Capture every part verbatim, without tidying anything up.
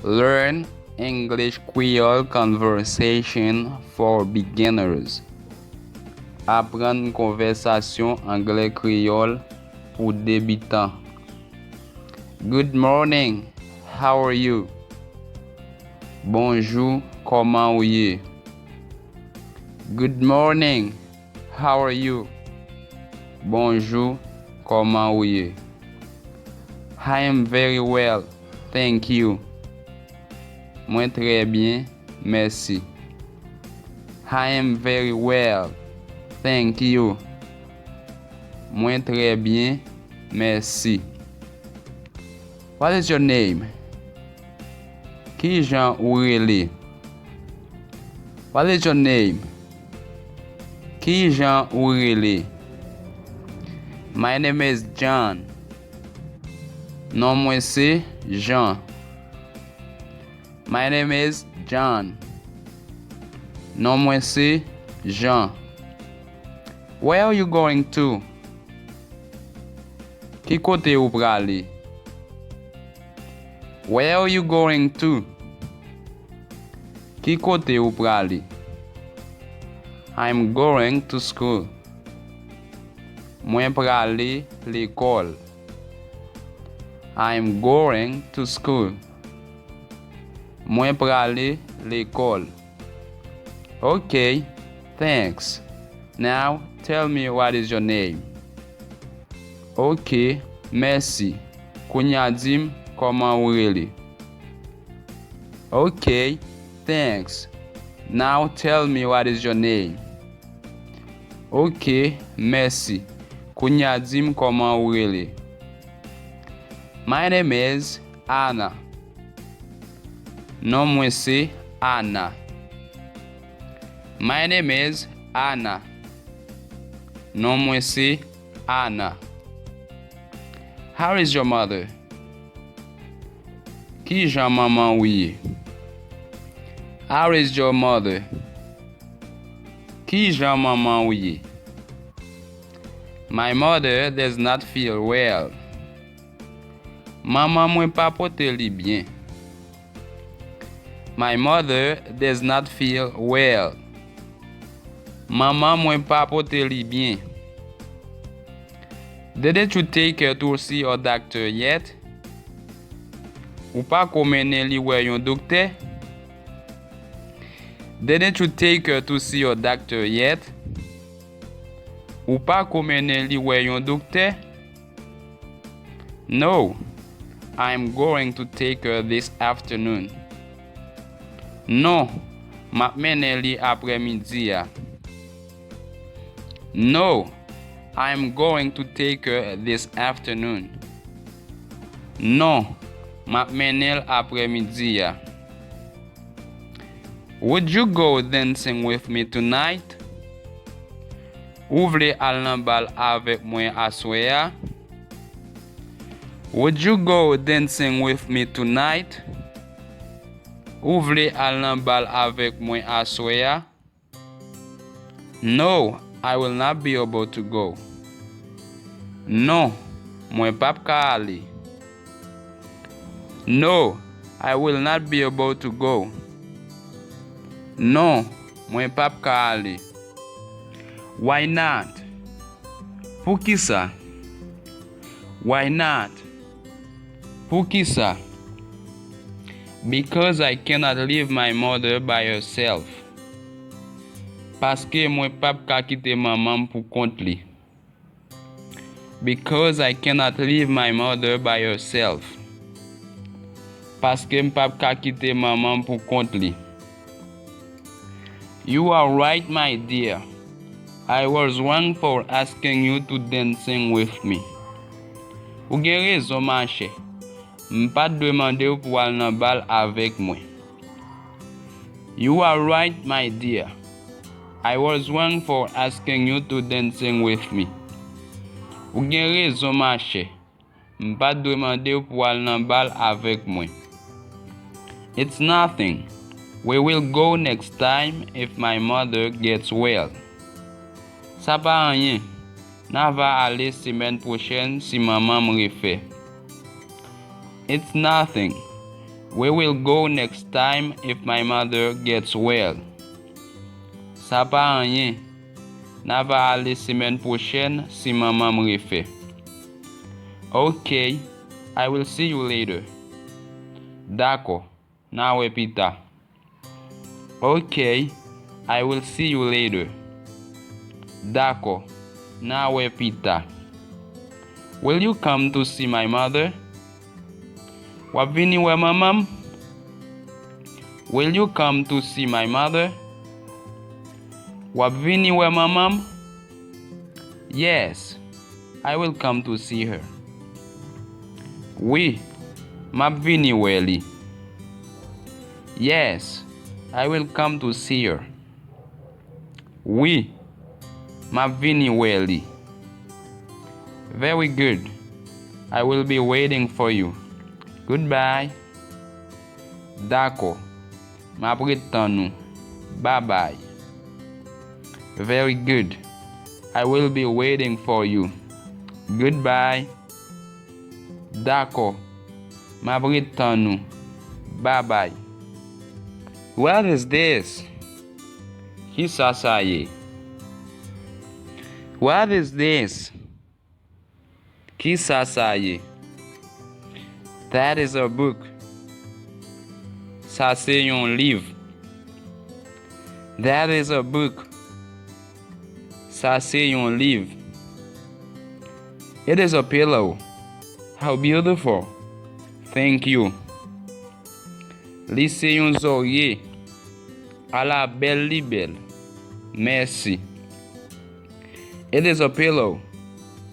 Learn English Creole Conversation for Beginners. Aprann konvèsasyon anglè kreyòl pou debitan. Good morning, how are you? Bonjou, kòman ou ye? Good morning, how are you? Bonjou, kòman ou ye? I am very well, thank you. Mwen trè byen, mèsi. I am very well, thank you. Mwen trè byen, mèsi. What is your name? Kijan ou rele? What is your name? Kijan ou rele? My name is John. Non mwen se Jean. My name is John. Non mwen se Jean. Where are you going to? Ki kote ou prale? Where are you going to? Ki kote ou prale? I'm going to school. Mwen prale lekòl. I'm going to school. Mwen prale lekòl. Ok, thanks. Now tell me what is your name. Ok, mèsi. Kounye a di m kòman ou rele. Ok, thanks. Now tell me what is your name. Ok, mèsi. Kounye a di m kòman ou rele. My name is Anna. Non mwen se Anna. My name is Anna. Non mwen se Anna. How is your mother? Kijan manman ou ye? How is your mother? Kijan manman ou ye? My mother does not feel well. Manman mwen pa pote li byen. My mother does not feel well. Manman mwen pa pote li byen. Didn't you take her to see a doctor yet? Ou pa ko mennen li wè yon doktè? Didn't you take her to see a doctor yet? Ou pa ko mennen li wè yon doktè? No, I'm going to take her this afternoon. Non, m ap mennen li aprèmidi a. No, I'm going to take her this afternoon. Non, m ap mennen l aprèmidi a. Would you go dancing with me tonight? Ou vle al nan bal avèk mwen aswè a? Would you go dancing with me tonight? Ou vle al nan bal avèk mwen aswè a? No, I will not be able to go. Non, mwen p ap ka ale. No, I will not be able to go. Non, mwen p ap ka ale. Why not? Poukisa? Why not? Poukisa? Because I cannot leave my mother by herself. Paske mwen p ap ka kite manman m pou kont li. Because I cannot leave my mother by herself. Paske m p ap ka kite manman m pou kont li. You are right, my dear. I was wrong for asking you to dancing with me. Ou gen rezon, machè. M pa t dwe mande w pou w al nan bal avèk mwen. You are right, my dear. I was wrong for asking you to dancing with me. Ou gen rezon, machè. M pa t dwe mande w pou w al nan bal avèk mwen. It's nothing. We will go next time if my mother gets well. Sa pa anyen. N a va ale semèn pwochèn si manman m refè. It's nothing. We will go next time if my mother gets well. Sa pa anyen. N a va ale semèn pwochèn si manman m refè. Ok, I will see you later. Dakò, n a wè pita. Ok, I will see you later. Dakò, n a wè pita. Will you come to see my mother? W ap vini wè manman m? Will you come to see my mother? W ap vini wè manman m? Yes, I will come to see her. Wi, m ap vini wè li. Yes, I will come to see her. Wi, m ap vini wè li. Very good. I will be waiting for you. Goodbye. Dakò. M ap ret tann ou. Babay. Very good. I will be waiting for you. Goodbye. Dakò. M ap ret tann ou. Babay. What is this? Kisa sa ye? What is this? Kisa sa ye? That is a book. Sa se yon liv. That is a book. Sa se yon liv. It is a pillow. How beautiful. Thank you. Li se yon zòrye. Ala bèl li bèl. Mèsi. It is a pillow.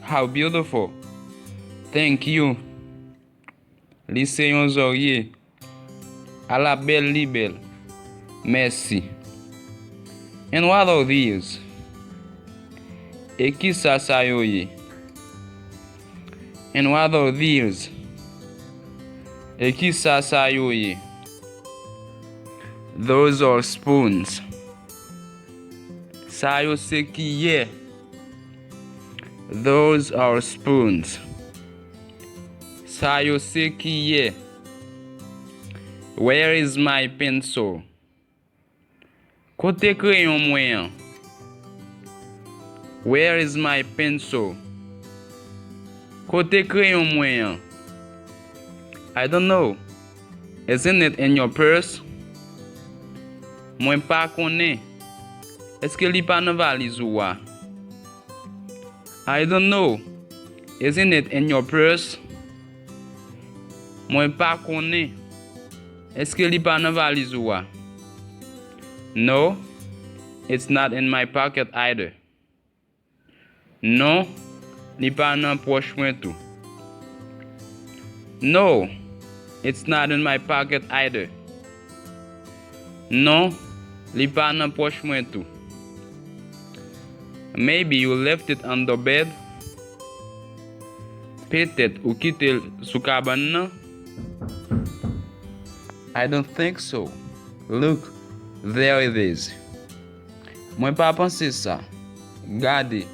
How beautiful. Thank you. Li se yon zòrye. Ala bèl li bèl. Mèsi. And what are these? E kisa sa yo ye? And what are these? E kisa sa yo ye? Those are spoons. Sa yo se kiyè. Those are spoons. Sa yo se kiyè. Where is my pencil? Kote kreyon mwen an? Where is my pencil? Kote kreyon mwen an? I don't know. Isn't it in your purse? Mwen pa konnen. Èske li pa nan valiz ou a? I don't know. Isn't it in your purse? Mwen pa konnen. Èske li pa nan valiz ou a? No, it's not in my pocket either. Non, li pa nan pòch mwen tou. No, it's not in my pocket either. Non, li pa nan pòch mwen tou. Maybe you left it on the bed. Petèt ou kite l sou kabann nan. I don't think so. Look, there it is. Mwen pa panse sa. Gade,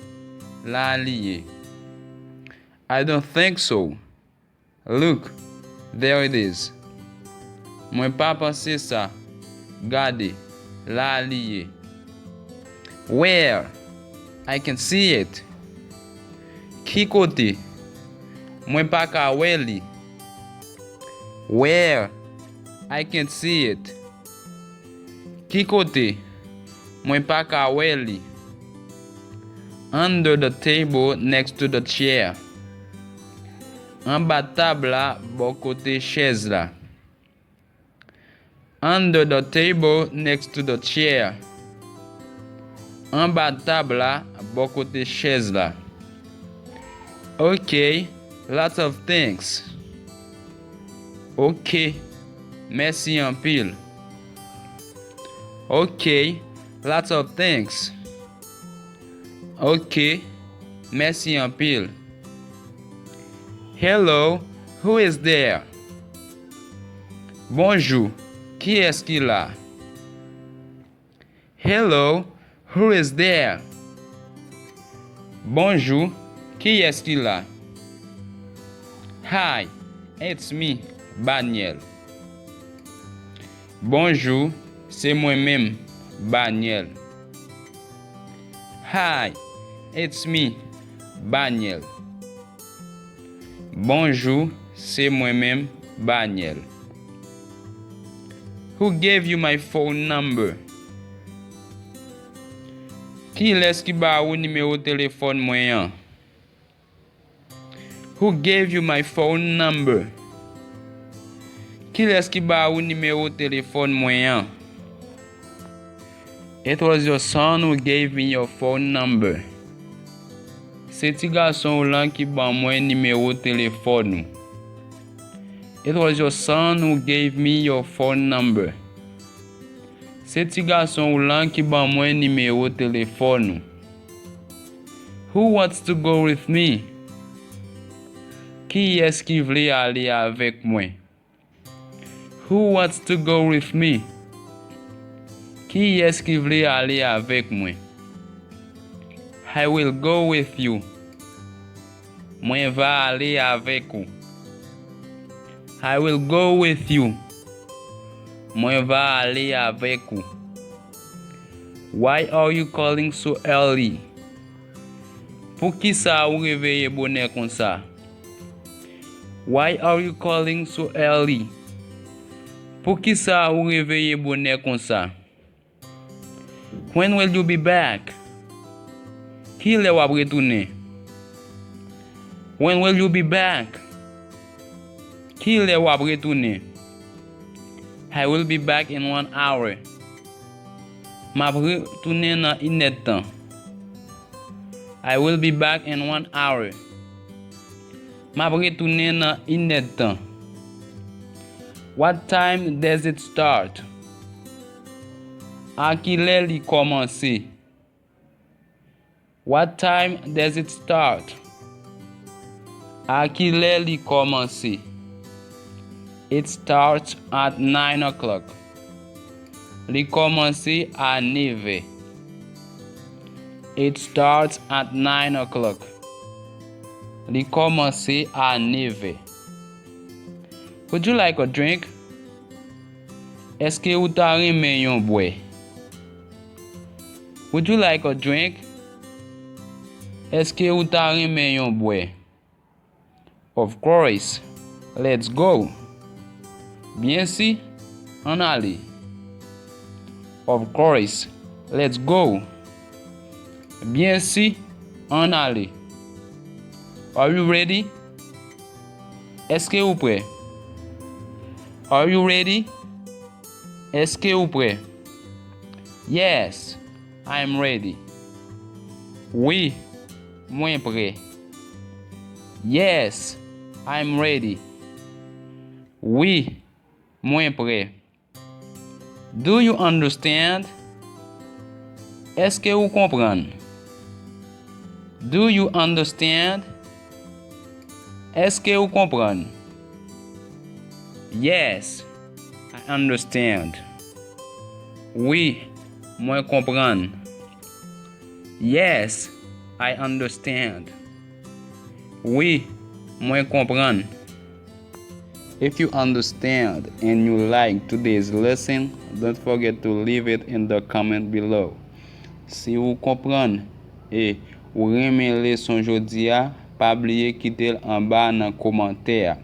la a li ye. I don't think so. Look, there it is. Mwen pa panse sa. Gade, la a li ye. Where? I can see it. Ki kote? Mwen pa ka wè li. Where? I can't see it. Ki kote? Mwen pa ka wè li. Under the table next to the chair. Anba tab la, bò kote chèz la. Under the table next to the chair. Anba tab la, bò kote chèz la. Ok, lots of thanks. Ok, mèsi anpil. Ok, lots of thanks. Ok, mèsi anpil. Hello, who is there? Bonjou, kiyès ki la? Hello, who is there? Bonjou, kiyès ki la? Hi, it's me, Baniel. Bonjou, se mwen menm, Banyèl. Hi, it's me, Banyèl. Bonjou, se mwen menm, Banyèl. Who gave you my phone number? Kilès ki ba ou nimewo telefòn mwen an? Who gave you my phone number? Kilès ki ba ou nimewo telefòn mwen an? It was your son who gave me your phone number. Se ti gason w lan ki ban mwen nimewo telefòn ou. It was your son who gave me your phone number. Se ti gason w lan ki ban mwen nimewo telefòn ou. Who wants to go with me? Kiyès ki vle ale avèk mwen? Who wants to go with me? Kiyès ki vle ale avèk mwen? I will go with you. Mwen va ale avèk ou. I will go with you. Mwen va ale avèk ou. Why are you calling so early? Poukisa ou reveye bonè konsa? Why are you calling so early? Poukisa ou reveye bonè konsa? When will you be back? Kilè w ap retounen? When will you be back? Kilè w ap retounen? I will be back in one hour. M ap retounen nan inèdtan. I will be back in one hour. M ap retounen nan inèdtan. What time does it start? A kilè li kòmanse? What time does it start? A kilè li kòmanse? It starts at nine o'clock. Li kòmanse a nevè. It starts at nine o'clock. Li kòmanse a nevè. Would you like a drink? Èske ou ta renmen yon bwè? Would you like a drink? Èske ou ta renmen yon bwè? Of course. Let's go. Byensi, ann ale. Of course. Let's go. Byensi, ann ale. Are you ready? Èske ou prè? Are you ready? Èske ou prè? Yes, I'm ready. Wi, mwen prè. Yes, I'm ready. Wi, mwen prè. Do you understand? Èske ou konprann? Do you understand? Èske ou konprann? Yes, I understand. Wi, mwen konprann. Yes, I understand. Wi, mwen konprann. If you understand and you like today's lesson, don't forget to leave it in the comment below. Si ou konprann e ou renmen leson jodi a, pa bliye kite l anba nan kòmantè a.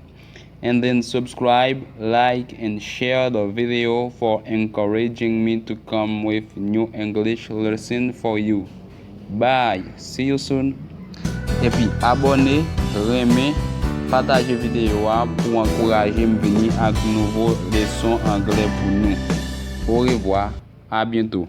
And then subscribe, like, and share the video for encouraging me to come with new English lesson for you. Bye, see you soon. Epi abòne, renmen, pataje videyo a pou ankouraje m vini ak nouvo leson anglè pou nou. Orevwa, a byento.